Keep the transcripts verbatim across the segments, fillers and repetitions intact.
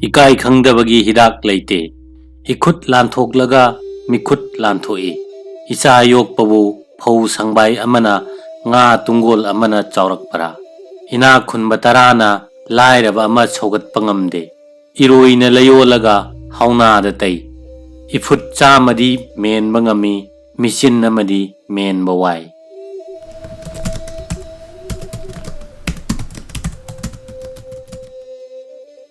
ꯏꯀꯥꯏ ꯈꯪꯗꯕꯒꯤ ꯍꯤꯗꯥꯛ ꯂꯩꯇꯦ꯫ ꯏꯈꯨꯠ ꯂꯥꯟꯊꯣꯛꯂꯒ ꯃꯤꯈꯨꯠ ꯂꯥꯟꯊꯣꯛꯏ꯫ ꯏꯆꯥ ꯌꯣꯛꯄꯕꯨ ꯐꯧ ꯁꯪꯕꯥꯏ ꯑꯃꯅ, ꯉꯥ ꯇꯨꯡꯒꯣꯜ ꯑꯃꯅ ꯆꯥꯎꯔꯛꯄꯔꯥ? ꯏꯅꯥꯛ ꯈꯨꯟꯕ ꯇꯔꯥꯅ ꯂꯥꯏꯔꯕ ꯑꯃ ꯁꯧꯒꯠꯄ ꯉꯝꯗꯦ꯫ ꯏꯔꯣꯏꯅ ꯂꯩꯌꯣꯜꯂꯒ ꯍꯧꯅꯥꯗ ꯇꯩ꯫ ꯏꯐꯨꯠ ꯆꯥꯝꯃꯗꯤ ꯃꯦꯟꯕ ꯉꯝꯃꯤ, ꯃꯤꯆꯤꯟ ꯑꯃꯗꯤ ꯃꯦꯟꯕ ꯋꯥꯏ꯫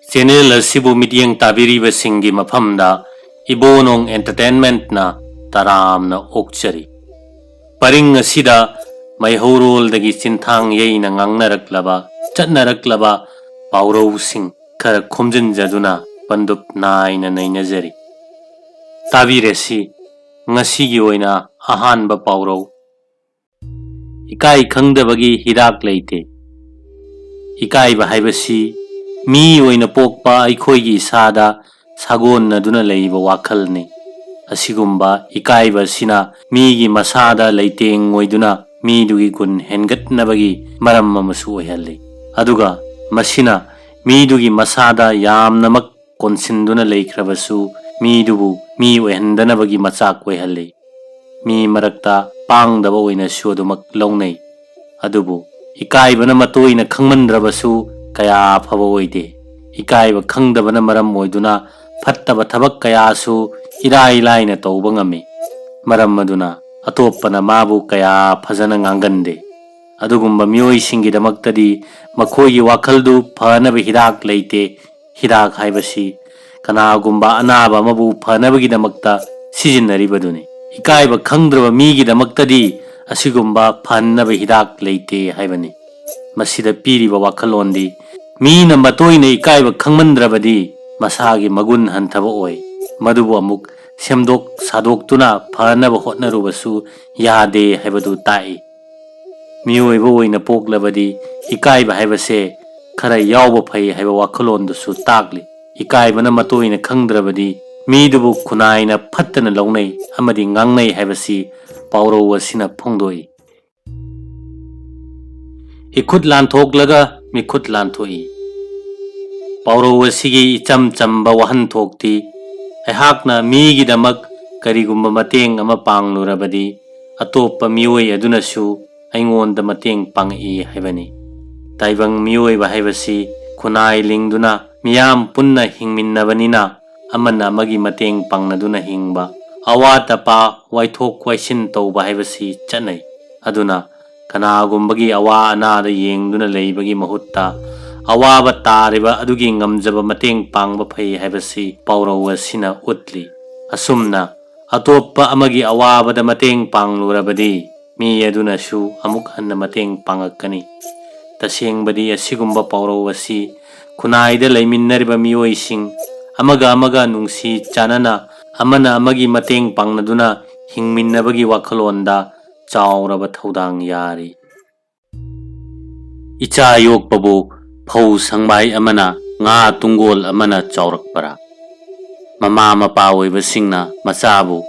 ꯆꯦꯅꯦꯜ ꯑꯁꯤꯕꯨ ꯃꯤꯠꯌꯦꯡ ꯇꯥꯕꯤꯔꯤꯕꯁꯤꯡꯒꯤ ꯃꯐꯝꯗ ꯏꯕꯣꯅꯣꯡ ꯑꯦꯟꯇꯔꯇꯦꯟꯃꯦꯟꯠꯅ ꯇꯔꯥꯝꯅ ꯑꯣꯛꯆꯔꯤ꯫ ꯄꯔꯤꯡ ꯑꯁꯤꯗ ꯃꯩꯍꯧꯔꯣꯜꯗꯒꯤ ꯆꯤꯟꯊꯥꯡ ꯌꯩꯅ ꯉꯥꯡꯅꯔꯛꯂꯕ, ꯆꯠꯅꯔꯛꯂꯕ ꯄꯥꯎꯔꯧꯁꯤꯡ ꯈꯔ ꯈꯣꯝꯖꯤꯟꯖꯗꯨꯅ ꯄꯟꯗꯨꯞ ꯅꯥꯏꯅ ꯅꯩꯅꯖꯔꯤ꯫ ꯇꯥꯕꯤꯔꯁꯤ ꯉꯁꯤꯒꯤ ꯑꯣꯏꯅ ꯑꯍꯥꯟꯕ ꯄꯥꯎꯔꯧ꯫ ꯏꯀꯥꯏ ꯈꯪꯗꯕꯒꯤ ꯍꯤꯗꯥꯛ ꯂꯩꯇꯦ꯫ ꯏꯀꯥꯏꯕ ꯍꯥꯏꯕꯁꯤ ꯃꯤ ꯑꯣꯏꯅ ꯄꯣꯛꯄ ꯑꯩꯈꯣꯏꯒꯤ ꯏꯁꯥꯗ ꯁꯥꯒꯣꯟꯅꯗꯨꯅ ꯂꯩꯕ ꯋꯥꯈꯜꯅꯤ꯫ ꯑꯁꯤꯒꯨꯝꯕ ꯏꯀꯥꯏꯕ ꯑꯁꯤꯅ ꯃꯤꯒꯤ ꯃꯁꯥꯗ ꯂꯩꯇꯦꯡ ꯑꯣꯏꯗꯨꯅ ꯃꯤꯗꯨꯒꯤ ꯒꯨꯟ ꯍꯦꯟꯒꯠꯅꯕꯒꯤ ꯃꯔꯝ ꯑꯃꯁꯨ ꯑꯣꯏꯍꯜꯂꯤ꯫ ꯑꯗꯨꯒ ꯃꯁꯤꯅ ꯃꯤꯗꯨꯒꯤ ꯃꯁꯥꯗ ꯌꯥꯝꯅꯃꯛ ꯀꯣꯟꯁꯤꯟꯗꯨꯅ ꯂꯩꯈ꯭ꯔꯕꯁꯨ ꯃꯤꯗꯨꯕꯨ ꯃꯤ ꯑꯣꯏꯍꯟꯗꯅꯕꯒꯤ ꯃꯆꯥꯛ ꯑꯣꯏꯍꯜꯂꯤ꯫ ꯃꯤ ꯃꯔꯛꯇ ꯄꯥꯡꯗꯕ ꯑꯣꯏꯅꯁꯨ ꯑꯗꯨꯃꯛ ꯂꯧꯅꯩ꯫ ꯑꯗꯨꯕꯨ ꯏꯀꯥꯏꯕꯅ ꯃꯇꯣꯏꯅ ꯈꯪꯃꯟꯗ꯭ꯔꯕꯁꯨ ꯀꯌꯥ ꯐꯕ ꯑꯣꯏꯗꯦ꯫ ꯏꯀꯥꯏꯕ ꯈꯪꯗꯕꯅ ꯃꯔꯝ ꯑꯣꯏꯗꯨꯅ ꯐꯠꯇꯕ ꯊꯕꯛ ꯀꯌꯥꯁꯨ ꯏꯔꯥꯏ ꯂꯥꯏꯅ ꯇꯧꯕ ꯉꯝꯃꯤ꯫ ꯃꯔꯝ ꯑꯗꯨꯅ ꯑꯇꯣꯞꯄꯅ ꯃꯥꯕꯨ ꯀꯌꯥ ꯐꯖꯅ ꯉꯥꯡꯒꯟꯗꯦ꯫ ꯑꯗꯨꯒꯨꯝꯕ ꯃꯤꯑꯣꯏꯁꯤꯡꯒꯤꯗꯃꯛꯇꯗꯤ ꯃꯈꯣꯏꯒꯤ ꯋꯥꯈꯜꯗꯨ ꯐꯅꯕ ꯍꯤꯗꯥꯛ ꯂꯩꯇꯦ꯫ ꯍꯤꯗꯥꯛ ꯍꯥꯏꯕꯁꯤ ꯀꯅꯥꯒꯨꯝꯕ ꯑꯅꯥꯕ ꯑꯃꯕꯨ ꯐꯅꯕꯒꯤꯗꯃꯛꯇ ꯁꯤꯖꯤꯟꯅꯔꯤꯕꯗꯨꯅꯤ꯫ ꯏꯀꯥꯏꯕ ꯈꯪꯗ꯭ꯔꯕ ꯃꯤꯒꯤꯗꯃꯛꯇꯗꯤ ꯑꯁꯤꯒꯨꯝꯕ ꯐꯍꯟꯅꯕ ꯍꯤꯗꯥꯛ ꯂꯩꯇꯦ ꯍꯥꯏꯕꯅꯤ꯫ ꯃꯁꯤꯗ ꯄꯤꯔꯤꯕ ꯋꯥꯈꯜꯂꯣꯟꯗꯤ ꯃꯤꯅ ꯃꯇꯣꯏꯅ ꯏꯀꯥꯏꯕ ꯈꯪꯃꯟꯗ꯭ꯔꯕꯗꯤ ꯃꯁꯥꯒꯤ ꯃꯒꯨꯟ ꯍꯟꯊꯕ ꯑꯣꯏ꯫ ꯃꯗꯨꯕꯨ ꯑꯃꯨꯛ ꯁꯦꯝꯗꯣꯛ ꯁꯥꯗꯣꯛꯇꯨꯅ ꯐꯅꯕ ꯍꯣꯠꯅꯔꯨꯕꯁꯨ ꯌꯥꯗꯦ ꯍꯥꯏꯕꯗꯨ ꯇꯥꯛꯏ꯫ ꯃꯤꯑꯣꯏꯕ ꯑꯣꯏꯅ ꯄꯣꯛꯂꯕꯗꯤ ꯏꯀꯥꯏꯕ ꯍꯥꯏꯕꯁꯦ ꯈꯔ ꯌꯥꯎꯕ ꯐꯩ ꯍꯥꯏꯕ ꯋꯥꯈꯜꯂꯣꯟꯗꯨꯁꯨ ꯇꯥꯛꯂꯤ꯫ ꯏꯀꯥꯏꯕꯅ ꯃꯇꯣꯏꯅ ꯈꯪꯗ꯭ꯔꯕꯗꯤ ꯃꯤꯗꯨꯕꯨ ꯈꯨꯟꯅꯥꯏꯅ ꯐꯠꯇꯅ ꯂꯧꯅꯩ ꯑꯃꯗꯤ ꯉꯥꯡꯅꯩ ꯍꯥꯏꯕꯁꯤ ꯄꯥꯎꯔꯧ ꯑꯁꯤꯅ ꯐꯣꯡꯗꯣꯛꯏ꯫ ꯏꯈꯨꯠ ꯂꯥꯟꯊꯣꯛꯂꯒ ꯃꯤꯈꯨꯠ ꯂꯥꯟꯊꯣꯛꯏ꯫ ꯄꯥꯎꯔꯧ ꯑꯁꯤꯒꯤ ꯏꯆꯝ ꯆꯝꯕ ꯋꯥꯍꯟꯊꯣꯛꯇꯤ, ꯑꯩꯍꯥꯛꯅ ꯃꯤꯒꯤꯗꯃꯛ ꯀꯔꯤꯒꯨꯝꯕ ꯃꯇꯦꯡ ꯑꯃ ꯄꯥꯡꯂꯨꯔꯕꯗꯤ, ꯑꯇꯣꯞꯄ ꯃꯤꯑꯣꯏ ꯑꯗꯨꯅꯁꯨ ꯑꯩꯉꯣꯟꯗ ꯃꯇꯦꯡ ꯄꯥꯡꯉꯛꯏ ꯍꯥꯏꯕꯅꯤ꯫ ꯇꯥꯏꯕꯪ ꯃꯤꯑꯣꯏꯕ ꯍꯥꯏꯕꯁꯤ ꯈꯨꯟꯅꯥꯏ ꯂꯤꯡꯗꯨꯅ ꯃꯤꯌꯥꯝ ꯄꯨꯟꯅ ꯍꯤꯡꯃꯤꯟꯅꯕꯅꯤꯅ, ꯑꯃꯅ ꯑꯃꯒꯤ ꯃꯇꯦꯡ ꯄꯥꯡꯅꯗꯨꯅ ꯍꯤꯡꯕ, ꯑꯋꯥꯠ ꯑꯄꯥ ꯋꯥꯏꯊꯣꯛ ꯋꯥꯏꯁꯤꯟ ꯇꯧꯕ ꯍꯥꯏꯕꯁꯤ ꯆꯠꯅꯩ꯫ ꯑꯗꯨꯅ ꯀꯅꯥꯒꯨꯝꯕꯒꯤ ꯑꯋꯥ ꯑꯅꯥꯗ ꯌꯦꯡꯗꯨꯅ ꯂꯩꯕꯒꯤ ꯃꯍꯨꯠꯇ, ꯑꯋꯥꯕ ꯇꯥꯔꯤꯕ ꯑꯗꯨꯒꯤ ꯉꯝꯖꯕ ꯃꯇꯦꯡ ꯄꯥꯡꯕ ꯐꯩ ꯍꯥꯏꯕꯁꯤ ꯄꯥꯎꯔꯧ ꯑꯁꯤꯅ ꯎꯠꯂꯤ꯫ ꯑꯁꯨꯝꯅ ꯑꯇꯣꯞꯄ ꯑꯃꯒꯤ ꯑꯋꯥꯕꯗ ꯃꯇꯦꯡ ꯄꯥꯡꯂꯨꯔꯕꯗꯤ, ꯃꯤ ꯑꯗꯨꯅꯁꯨ ꯑꯃꯨꯛ ꯍꯟꯅ ꯃꯇꯦꯡ ꯄꯥꯡꯉꯛꯀꯅꯤ꯫ ꯇꯁꯦꯡꯕꯗꯤ, ꯑꯁꯤꯒꯨꯝꯕ ꯄꯥꯎꯔꯧ ꯑꯁꯤ ꯈꯨꯟꯅꯥꯏꯗ ꯂꯩꯃꯤꯟꯅꯔꯤꯕ ꯃꯤꯑꯣꯏꯁꯤꯡ ꯑꯃꯒ ꯑꯃꯒ ꯅꯨꯡꯁꯤ ꯆꯥꯟꯅꯅ, ꯑꯃꯅ ꯑꯃꯒꯤ ꯃꯇꯦꯡ ꯄꯥꯡꯅꯗꯨꯅ ꯍꯤꯡꯃꯤꯟꯅꯕꯒꯤ ꯋꯥꯈꯜꯂꯣꯟꯗ ꯆꯥꯎꯔꯕ ꯊꯧꯗꯥꯡ ꯌꯥꯔꯤ꯫ ꯏꯆꯥ ꯌꯣꯛꯄꯕꯨ ꯐꯧ ꯁꯪꯕꯥꯏ ꯑꯃꯅ ꯉꯥ ꯇꯨꯡꯒꯣꯜ ꯑꯃꯅ ꯆꯥꯎꯔꯛꯄꯔꯥ? ꯃꯃꯥ ꯃꯄꯥ ꯑꯣꯏꯕꯁꯤꯡꯅ ꯃꯆꯥꯕꯨ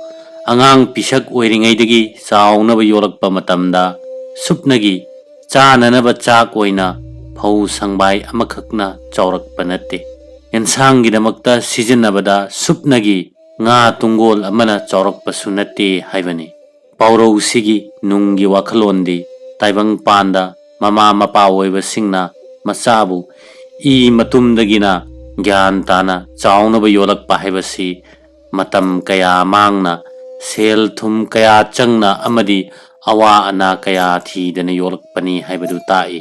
ꯑꯉꯥꯡ ꯄꯤꯁꯛ ꯑꯣꯏꯔꯤꯉꯩꯗꯒꯤ ꯆꯥꯎꯅꯕ ꯌꯣꯛꯂꯛꯄ ꯃꯇꯝꯗ, ꯁꯨꯞꯅꯒꯤ ꯆꯥꯅꯅꯕ ꯆꯥꯛ ꯑꯣꯏꯅ ꯐꯧ ꯁꯪꯕꯥꯏ ꯑꯃꯈꯛꯅ ꯆꯥꯎꯔꯛꯄ ꯅꯠꯇꯦ꯫ ꯑꯦꯟꯁꯥꯡꯒꯤꯗꯃꯛꯇ ꯁꯤꯖꯤꯟꯅꯕꯗ ꯁꯨꯞꯅꯒꯤ ꯉꯥ ꯇꯨꯡꯒꯣꯜ ꯑꯃꯅ ꯆꯥꯎꯔꯛꯄꯁꯨ ꯅꯠꯇꯦ ꯍꯥꯏꯕꯅꯤ꯫ ꯄꯥꯎꯔꯧꯁꯤꯒꯤ ꯅꯨꯡꯒꯤ ꯋꯥꯈꯜꯂꯣꯟꯗꯤ, ꯇꯥꯏꯕꯪꯄꯥꯟꯗ ꯃꯃꯥ ꯃꯄꯥ ꯑꯣꯏꯕꯁꯤꯡꯅ ꯃꯆꯥꯕꯨ ꯏ ꯃꯇꯨꯝꯗꯒꯤꯅ ꯒ꯭ꯌꯥꯟ ꯇꯥꯅ ꯆꯥꯎꯅꯕ ꯌꯣꯛꯂꯛꯄ ꯍꯥꯏꯕꯁꯤ ꯃꯇꯝ ꯀꯌꯥ ꯃꯥꯡꯅ, ꯁꯦꯜ ꯊꯨꯝ ꯀꯌꯥ ꯆꯪꯅ ꯑꯃꯗꯤ ꯑꯋꯥ ꯑꯅꯥ ꯀꯌꯥ ꯊꯤꯗꯅ ꯌꯣꯛꯂꯛꯄꯅꯤ ꯍꯥꯏꯕꯗꯨ ꯇꯥꯛꯏ꯫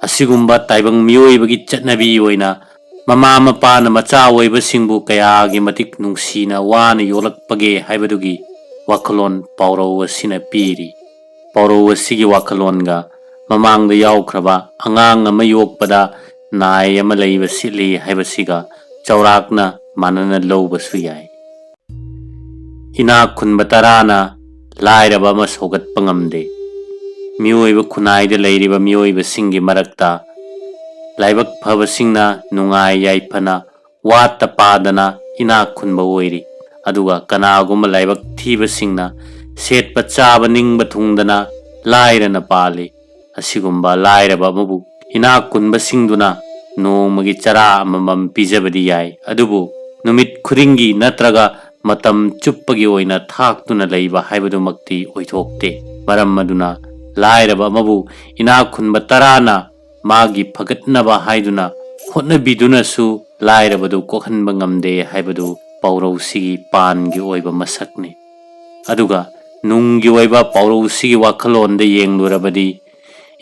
ꯑꯁꯤꯒꯨꯝꯕ ꯇꯥꯏꯕꯪ ꯃꯤꯑꯣꯏꯕꯒꯤ ꯆꯠꯅꯕꯤ ꯑꯣꯏꯅ, ꯃꯃꯥ ꯃꯄꯥꯅ ꯃꯆꯥ ꯑꯣꯏꯕꯁꯤꯡꯕꯨ ꯀꯌꯥꯒꯤ ꯃꯇꯤꯛ ꯅꯨꯡꯁꯤꯅ ꯋꯥꯅ ꯌꯣꯛꯂꯛꯄꯒꯦ ꯍꯥꯏꯕꯗꯨꯒꯤ ꯋꯥꯈꯜꯂꯣꯟ ꯄꯥꯎꯔꯧ ꯑꯁꯤꯅ ꯄꯤꯔꯤ꯫ ꯄꯥꯎꯔꯧ ꯑꯁꯤꯒꯤ ꯋꯥꯈꯜꯂꯣꯟꯒ ꯃꯃꯥꯡꯗ ꯌꯥꯎꯈ꯭ꯔꯕ "ꯑꯉꯥꯡ ꯑꯃ ꯌꯣꯛꯄꯗ ꯅꯥꯏ ꯑꯃ ꯂꯩꯕ ꯁꯤꯠꯂꯤ" ꯍꯥꯏꯕꯁꯤꯒ ꯆꯥꯎꯔꯥꯛꯅ ꯃꯥꯟꯅꯅ ꯂꯧꯕꯁꯨ ꯌꯥꯏ꯫ ꯏꯅꯥꯛ ꯈꯨꯟꯕ ꯇꯔꯥꯅ ꯂꯥꯏꯔꯕ ꯑꯃ ꯁꯧꯒꯠꯄ ꯉꯝꯗꯦ꯫ ꯃꯤꯑꯣꯏꯕ ꯈꯨꯟꯅꯥꯏꯗ ꯂꯩꯔꯤꯕ ꯃꯤꯑꯣꯏꯕꯁꯤꯡꯒꯤ ꯃꯔꯛꯇ ꯂꯥꯏꯕꯛ ꯐꯕꯁꯤꯡꯅ ꯅꯨꯡꯉꯥꯏ ꯌꯥꯏꯐꯅ ꯋꯥꯠꯇ ꯄꯥꯗꯅ ꯏꯅꯥꯛ ꯈꯨꯟꯕ ꯑꯣꯏꯔꯤ, ꯑꯗꯨꯒ ꯀꯅꯥꯒꯨꯝꯕ ꯂꯥꯏꯕꯛ ꯊꯤꯕꯁꯤꯡꯅ ꯁꯦꯠꯄ ꯆꯥꯕ ꯅꯤꯡꯕ ꯊꯨꯡꯗꯅ ꯂꯥꯏꯔꯅ ꯄꯥꯜꯂꯤ꯫ ꯑꯁꯤꯒꯨꯝꯕ ꯂꯥꯏꯔꯕ ꯑꯃꯕꯨ ꯏꯅꯥꯛ ꯈꯨꯟꯕꯁꯤꯡꯗꯨꯅ ꯅꯣꯡꯃꯒꯤ ꯆꯔꯥ ꯑꯃꯃꯝ ꯄꯤꯖꯕꯗꯤ ꯌꯥꯏ, ꯑꯗꯨꯕꯨ ꯅꯨꯃꯤꯠ ꯈꯨꯗꯤꯡꯒꯤ ꯅꯠꯇ꯭ꯔꯒ ꯃꯇꯝ ꯆꯨꯞꯄꯒꯤ ꯑꯣꯏꯅ ꯊꯥꯛꯇꯨꯅ ꯂꯩꯕ ꯍꯥꯏꯕꯗꯨꯃꯛꯇꯤ ꯑꯣꯏꯊꯣꯛꯇꯦ꯫ ꯃꯔꯝ ꯑꯗꯨꯅ ꯂꯥꯏꯔꯕ ꯑꯃꯕꯨ ꯏꯅꯥꯛ ꯈꯨꯟꯕ ꯇꯔꯥꯅ ꯃꯥꯒꯤ ꯐꯒꯠꯅꯕ ꯍꯥꯏꯗꯨꯅ ꯍꯣꯠꯅꯕꯤꯗꯨꯅꯁꯨ ꯂꯥꯏꯔꯕꯗꯨ ꯀꯣꯛꯍꯟꯕ ꯉꯝꯗꯦ ꯍꯥꯏꯕꯗꯨ ꯄꯥꯎꯔꯧꯁꯤꯒꯤ ꯄꯥꯟꯒꯤ ꯑꯣꯏꯕ ꯃꯁꯛꯅꯤ꯫ ꯑꯗꯨꯒ ꯅꯨꯡꯒꯤ ꯑꯣꯏꯕ ꯄꯥꯎꯔꯧꯁꯤꯒꯤ ꯋꯥꯈꯜꯂꯣꯟꯗ ꯌꯦꯡꯂꯨꯔꯕꯗꯤ,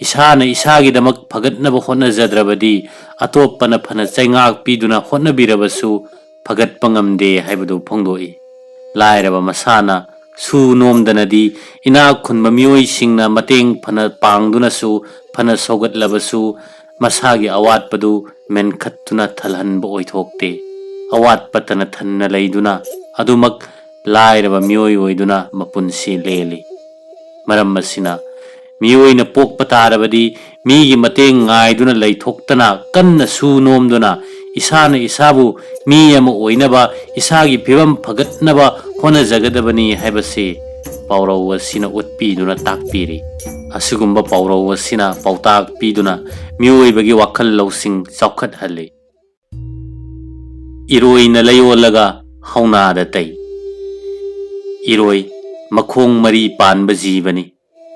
ꯏꯁꯥꯅ ꯏꯁꯥꯒꯤꯗꯃꯛ ꯐꯒꯠꯅꯕ ꯍꯣꯠꯅꯖꯗ꯭ꯔꯕꯗꯤ ꯑꯇꯣꯞꯄꯅ ꯐꯅ ꯆꯩꯉꯥꯛ ꯄꯤꯗꯨꯅ ꯍꯣꯠꯅꯕꯤꯔꯕꯁꯨ ꯐꯒꯠꯄ ꯉꯝꯗꯦ ꯍꯥꯏꯕꯗꯨ ꯐꯣꯡꯗꯣꯛꯏ꯫ ꯂꯥꯏꯔꯕ ꯃꯁꯥꯅ ꯁꯨ ꯅꯣꯝꯗꯅꯗꯤ ꯏꯅꯥꯛ ꯈꯨꯟꯕ ꯃꯤꯑꯣꯏꯁꯤꯡꯅ ꯃꯇꯦꯡ ꯐꯅ ꯄꯥꯡꯗꯨꯅꯁꯨ, ꯐꯅ ꯁꯧꯒꯠꯂꯕꯁꯨ ꯃꯁꯥꯒꯤ ꯑꯋꯥꯠꯄꯗꯨ ꯃꯦꯟꯈꯠꯇꯨꯅ ꯊꯜꯍꯟꯕ ꯑꯣꯏꯊꯣꯛꯇꯦ꯫ ꯑꯋꯥꯠꯄꯇꯅ ꯊꯟꯅ ꯂꯩꯗꯨꯅ ꯑꯗꯨꯃꯛ ꯂꯥꯏꯔꯕ ꯃꯤꯑꯣꯏ ꯑꯣꯏꯗꯨꯅ ꯃꯄꯨꯟꯁꯤ ꯂꯦꯜꯂꯤ꯫ ꯃꯔꯝ ꯑꯁꯤꯅ ꯃꯤꯑꯣꯏꯅ ꯄꯣꯛꯄ ꯇꯥꯔꯕꯗꯤ ꯃꯤꯒꯤ ꯃꯇꯦꯡ ꯉꯥꯏꯗꯨꯅ ꯂꯩꯊꯣꯛꯇꯅ ꯀꯟꯅ ꯁꯨ ꯅꯣꯝꯗꯨꯅ ꯏꯁꯥꯅ ꯏꯁꯥꯕꯨ ꯃꯤ ꯑꯃ ꯑꯣꯏꯅꯕ, ꯏꯁꯥꯒꯤ ꯐꯤꯕꯝ ꯐꯒꯠꯅꯕ ꯍꯣꯠꯅꯖꯒꯗꯕꯅꯤ ꯍꯥꯏꯕꯁꯤ ꯄꯥꯎꯔꯧ ꯑꯁꯤꯅ ꯎꯠꯄꯤꯗꯨꯅ ꯇꯥꯛꯄꯤꯔꯤ꯫ ꯑꯁꯤꯒꯨꯝꯕ ꯄꯥꯎꯔꯧ ꯑꯁꯤꯅ ꯄꯥꯎꯇꯥꯛ ꯄꯤꯗꯨꯅ ꯃꯤꯑꯣꯏꯕꯒꯤ ꯋꯥꯈꯜ ꯂꯧꯁꯤꯡ ꯆꯥꯎꯈꯠꯍꯜꯂꯤ꯫ ꯏꯔꯣꯏꯅ ꯂꯩꯌꯣꯜꯂꯒ ꯍꯧꯅꯥꯗ ꯇꯩ꯫ ꯏꯔꯣꯏ ꯃꯈꯣꯡ ꯃꯔꯤ ꯄꯥꯟꯕ ꯖꯤꯕꯅꯤ꯫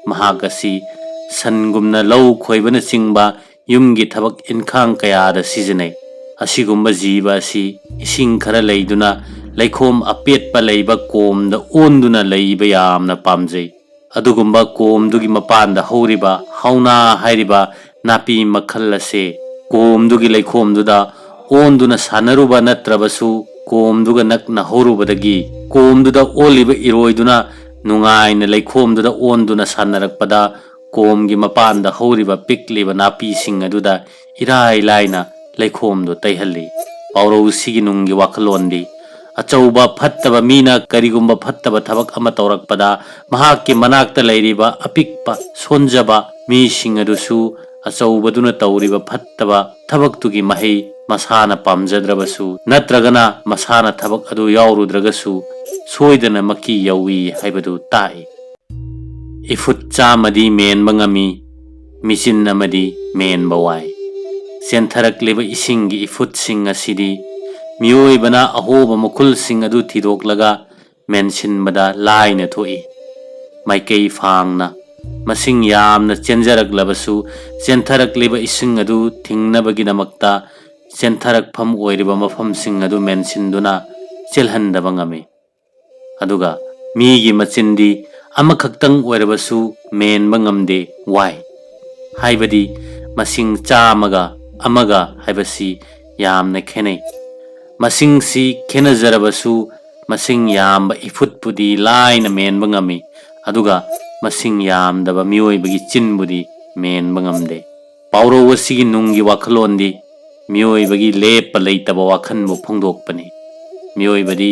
ꯃꯍꯥꯛ ꯑꯁꯤ ꯁꯟꯒꯨꯝꯅ ꯂꯧ ꯈꯣꯏꯕꯅꯆꯤꯡꯕ ꯌꯨꯝꯒꯤ ꯊꯕꯛ ꯏꯟꯈꯥꯡ ꯀꯌꯥꯗ ꯁꯤꯖꯤꯟꯅꯩ꯫ ꯑꯁꯤꯒꯨꯝꯕ ꯖꯤꯕ ꯑꯁꯤ ꯏꯁꯤꯡ ꯈꯔ ꯂꯩꯗꯨꯅ ꯂꯩꯈꯣꯝ ꯑꯄꯦꯠꯄ ꯂꯩꯕ ꯀꯣꯝꯗ ꯑꯣꯟꯗꯨꯅ ꯂꯩꯕ ꯌꯥꯝꯅ ꯄꯥꯝꯖꯩ꯫ ꯑꯗꯨꯒꯨꯝꯕ ꯀꯣꯝꯗꯨꯒꯤ ꯃꯄꯥꯟꯗ ꯍꯧꯔꯤꯕ ꯍꯧꯅꯥ ꯍꯥꯏꯔꯤꯕ ꯅꯥꯄꯤ ꯃꯈꯜ ꯑꯁꯤ ꯀꯣꯝꯗꯨꯒꯤ ꯂꯩꯈꯣꯝꯗꯨꯗ ꯑꯣꯟꯗꯨꯅ ꯁꯥꯟꯅꯔꯨꯕ ꯅꯠꯇ꯭ꯔꯕꯁꯨ ꯀꯣꯝꯗꯨꯒ ꯅꯛꯅ ꯍꯧꯔꯨꯕꯗꯒꯤ ꯀꯣꯝꯗꯨꯗ ꯑꯣꯜꯂꯤꯕ ꯏꯔꯣꯏꯗꯨꯅ ꯅꯨꯡꯉꯥꯏꯅ ꯂꯩꯈꯣꯝꯗꯨꯗ ꯑꯣꯟꯗꯨꯅ ꯁꯥꯟꯅꯔꯛꯄꯗ ꯀꯣꯝꯒꯤ ꯃꯄꯥꯟꯗ ꯍꯧꯔꯤꯕ ꯄꯤꯛꯂꯤꯕ ꯅꯥꯄꯤꯁꯤꯡ ꯑꯗꯨꯗ ꯏꯔꯥꯏ ꯂꯥꯏꯅ ꯂꯩꯈꯣꯝꯗꯨ ꯇꯩꯍꯜꯂꯤ꯫ ꯄꯥꯎꯔꯧꯁꯤꯒꯤ ꯅꯨꯡꯒꯤ ꯋꯥꯈꯜꯂꯣꯟꯗꯤ, ꯑꯆꯧꯕ ꯐꯠꯇꯕ ꯃꯤꯅ ꯀꯔꯤꯒꯨꯝꯕ ꯐꯠꯇꯕ ꯊꯕꯛ ꯑꯃ ꯇꯧꯔꯛꯄꯗ ꯃꯍꯥꯛꯀꯤ ꯃꯅꯥꯛꯇ ꯂꯩꯔꯤꯕ ꯑꯄꯤꯛꯄ ꯁꯣꯟꯖꯕ ꯃꯤꯁꯤꯡ ꯑꯗꯨꯁꯨ ꯑꯆꯧꯕꯗꯨꯅ ꯇꯧꯔꯤꯕ ꯐꯠꯇꯕ ꯊꯕꯛꯇꯨꯒꯤ ꯃꯍꯩ ꯃꯁꯥꯅ ꯄꯥꯝꯖꯗ꯭ꯔꯕꯁꯨ ꯅꯠꯇ꯭ꯔꯒꯅ ꯃꯁꯥꯅ ꯊꯕꯛ ꯑꯗꯨ ꯌꯥꯎꯔꯨꯗ꯭ꯔꯒꯁꯨ ꯁꯣꯏꯗꯅꯃꯛꯀꯤ ꯌꯧꯏ ꯍꯥꯏꯕꯗꯨ ꯇꯥꯛꯏ꯫ ꯏꯐꯨꯠ ꯆꯥꯝꯃꯗꯤ ꯃꯦꯟꯕ ꯉꯝꯃꯤ, ꯃꯤꯆꯤꯟ ꯑꯃꯗꯤ ꯃꯦꯟꯕ ꯋꯥꯏ꯫ ꯆꯦꯟꯊꯔꯛꯂꯤꯕ ꯏꯁꯤꯡꯒꯤ ꯏꯐꯨꯠꯁꯤꯡ ꯑꯁꯤꯗꯤ ꯃꯤꯑꯣꯏꯕꯅ ꯑꯍꯣꯕ ꯃꯈꯨꯜꯁꯤꯡ ꯑꯗꯨ ꯊꯤꯗꯣꯛꯂꯒ ꯃꯦꯟꯁꯤꯟꯕꯗ ꯂꯥꯏꯅ ꯊꯣꯛꯏ꯫ ꯃꯥꯏꯀꯩ ꯐꯥꯡꯅ ꯃꯁꯤꯡ ꯌꯥꯝꯅ ꯆꯦꯟꯖꯔꯛꯂꯕꯁꯨ, ꯆꯦꯟꯊꯔꯛꯂꯤꯕ ꯏꯁꯤꯡ ꯑꯗꯨ ꯊꯤꯡꯅꯕꯒꯤꯗꯃꯛꯇ ꯆꯦꯟꯊꯔꯛꯐꯝ ꯑꯣꯏꯔꯤꯕ ꯃꯐꯝꯁꯤꯡ ꯑꯗꯨ ꯃꯦꯟꯁꯤꯟꯗꯨꯅ ꯆꯦꯜꯍꯟꯗꯕ ꯉꯝꯃꯤ꯫ ꯑꯗꯨꯒ ꯃꯤꯒꯤ ꯃꯆꯤꯟꯗꯤ ꯑꯃꯈꯛꯇꯪ ꯑꯣꯏꯔꯕꯁꯨ ꯃꯦꯟꯕ ꯉꯝꯗꯦ꯫ ꯋꯥꯏ? ꯍꯥꯏꯕꯗꯤ ꯃꯁꯤꯡ ꯆꯥꯝꯃꯒ ꯑꯃꯒ ꯍꯥꯏꯕꯁꯤ ꯌꯥꯝꯅ ꯈꯦꯠꯅꯩ꯫ ꯃꯁꯤꯡꯁꯤ ꯈꯦꯠꯅꯖꯔꯕꯁꯨ, ꯃꯁꯤꯡ ꯌꯥꯝꯕ ꯏꯐꯨꯠꯄꯨꯗꯤ ꯂꯥꯏꯅ ꯃꯦꯟꯕ ꯉꯝꯃꯤ, ꯑꯗꯨꯒ ꯃꯁꯤꯡ ꯌꯥꯝꯗꯕ ꯃꯤꯑꯣꯏꯕꯒꯤ ꯆꯤꯟꯕꯨꯗꯤ ꯃꯦꯟꯕ ꯉꯝꯗꯦ꯫ ꯄꯥꯎꯔꯧ ꯑꯁꯤꯒꯤ ꯅꯨꯡꯒꯤ ꯋꯥꯈꯜꯂꯣꯟꯗꯤ ꯃꯤꯑꯣꯏꯕꯒꯤ ꯂꯦꯞꯄ ꯂꯩꯇꯕ ꯋꯥꯈꯜꯕꯨ ꯐꯣꯡꯗꯣꯛꯄꯅꯤ꯫ ꯃꯤꯑꯣꯏꯕꯗꯤ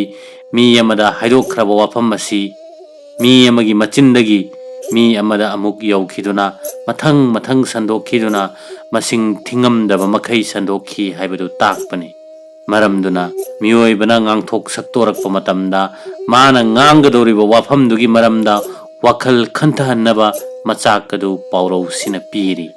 ꯃꯤ ꯑꯃꯗ ꯍꯥꯏꯗꯣꯛꯈ꯭ꯔꯕ ꯋꯥꯐꯝ ꯑꯁꯤ ꯃꯤ ꯑꯃꯒꯤ ꯃꯆꯤꯟꯗꯒꯤ ꯃꯤ ꯑꯃꯗ ꯑꯃꯨꯛ ꯌꯧꯈꯤꯗꯨꯅ, ꯃꯊꯪ ꯃꯊꯪ ꯁꯟꯗꯣꯛꯈꯤꯗꯨꯅ, ꯃꯁꯤꯡ ꯊꯤꯉꯝꯗꯕ ꯃꯈꯩ ꯁꯟꯗꯣꯛꯈꯤ ꯍꯥꯏꯕꯗꯨ ꯇꯥꯛꯄꯅꯤ꯫ ꯃꯔꯝꯗꯨꯅ ꯃꯤꯑꯣꯏꯕꯅ ꯉꯥꯡꯊꯣꯛ ꯁꯛꯇꯣꯔꯛꯄ ꯃꯇꯝꯗ, ꯃꯥꯅ ꯉꯥꯡꯒꯗꯧꯔꯤꯕ ꯋꯥꯐꯝꯗꯨꯒꯤ ꯃꯔꯝꯗ ꯋꯥꯈꯜ ꯈꯟꯊꯍꯟꯅꯕ ꯃꯆꯥꯛ ꯑꯗꯨ ꯄꯥꯎꯔꯧꯁꯤꯅ ꯄꯤꯔꯤ꯫